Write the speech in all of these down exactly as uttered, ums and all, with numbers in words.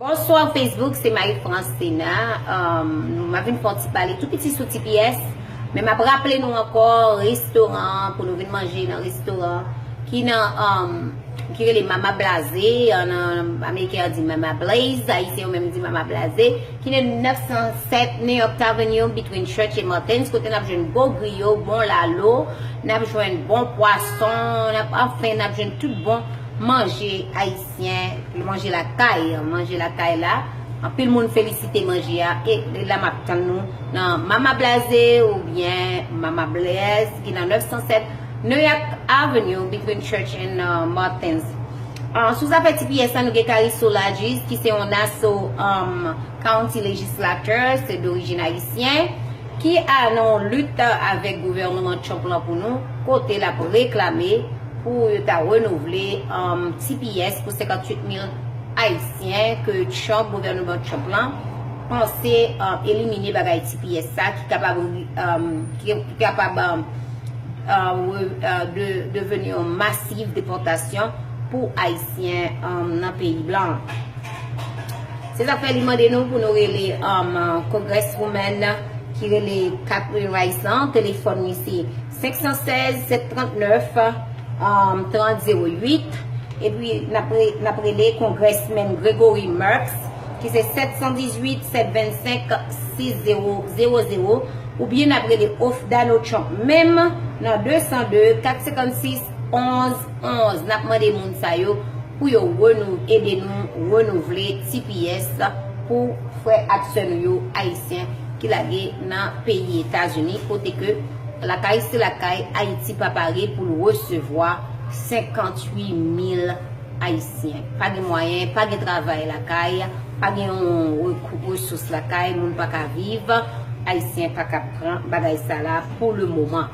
Bonswa Facebook, se Marie Francina. Um, m ap vin fè yon ti pale tou piti sou T P S. Men m ap raple nou ankò, restoran, pou nou vin manje nan restoran ki nan, um, ki rele Mama Blaze, an, an ameriken an di Mama Blaze, ayisyen yo menm di Mama Blaze, ki nan nèf san sèt New York Avenue, between Church and Martins, kote n ap jwenn bon griyo, bon lalo, n ap jwenn bon pwason, n ap, anfen, n ap jwenn tout bon manje ayisyen, manje lakay, manje lakay la. Anpil moun felisite manje a, e la m ap tann nou nan Mama Blaze oubyen Mama Blaze ki nan nèf san sèt New York Avenue, between Church and, uh, Martins. Uh, sou zafè T P S la, nou gen Kariso Lajis, ki se yon Nassau, um, County Legislator, se dorijin ayisyen, ki a nan yon lit avèk gouvènman Trump lan pou nou, kote l ap reklame pou yo ta renouvle, um, T P S pou senkanntuit mil ayisyen ke Trump, gouvènman Trump lan, panse, um, elimine bagay T P S sa ki kapab, um, ki, ki kapab, um, uh, re- uh, de, deveni yon masiv depòtasyon pou ayisyen, um, nan peyi blan. Se sa k fè li mande nou pou nou rele, um, Congresswoman ki rele Kathleen Rice lan, telefòn li se senk san sèz, sèt trant nèf, um, trant zewo uit. Epi n ap re- n ap rele Congressman Gregory Meeks, ki se sèt san dizuit, sèt vennsenk, sis zewo zewo zewo, oubyen n ap rele of Donald Trump menm nan de san de, kat senkannsis, onz onz. N ap mande moun sa yo pou yo renou- ede nou renouvle T P S pou frè ak sè nou yo ayisyen ki lage nan peyi Etazini, kote ke lakay se lakay, Ayiti pa pare pou l resevwa senkanntuit mil ayisyen. Pa gen mwayen, pa gen travay lakay, pa gen yon rekou- resous lakay, moun pa ka viv, ayisyen pa ka pran bagay sa la pou le moman.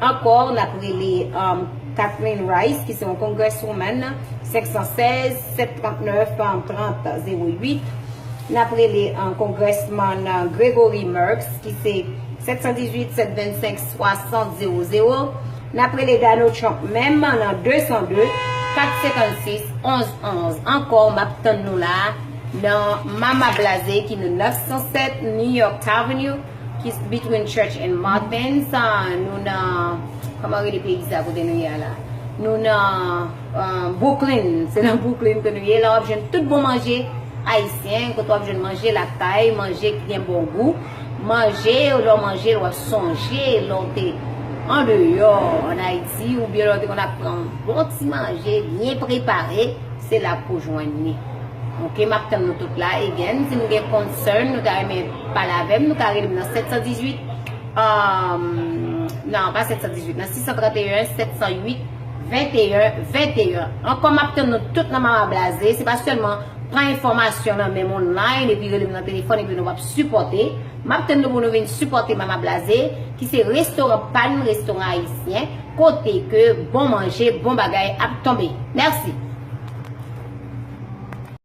Ankò, n ap rele, um, Kathleen Rice, ki se yon congresswoman, senk san sèz, sèt trant nèf, trant zewo uit. N ap rele, um, Congressman, uh, Gregory Meeks, ki se sèt san dizuit, sèt vennsenk, swasant zewo zewo. N ap rele Donald Trump menm nan de san de, kat senkannsis, onz onz. Ankò, m ap tann nou la nan Mama Blaze ki nan nèf san sèt New York Avenue, ki between Church and Martins. Ah, nou nan, kòman rele peyi sa kote nou ye a la? Nou nan, ah, Brooklyn. Se nan Brooklyn ke nou ye. La w ap jwenn tout bon manje ayisyen, kote w ap jwenn manje lakay, manje ki gen bon gou. Manje, lè w manje, w ap sonje lè w te andeyò, ann Ayiti, oubyen lè w te konn ap pran yon bon ti manje byen prepare, se la pou w jwenn li. Oke, m ap tann nou tout la, again. Si nou gen concern, nou ta renmen pale avè m, nou ka rele m nan sèt san dizuit, um, non, pa sèt san dizuit, nan sis san trannteyen, sèt san uit, venteyen, venteyen. Ankò, m ap tann nou tout nan Mama Blaze. Se pa sèlman pran enfòmasyon nan men m online epi rele m nan telefòn epi nou p ap sipòte. M ap tann nou pou nou vin sipòte Mama Blaze, ki se restoran pa n, restoran ayisyen, kote ke bon manje, bon bagay ap tonbe. Mèsi.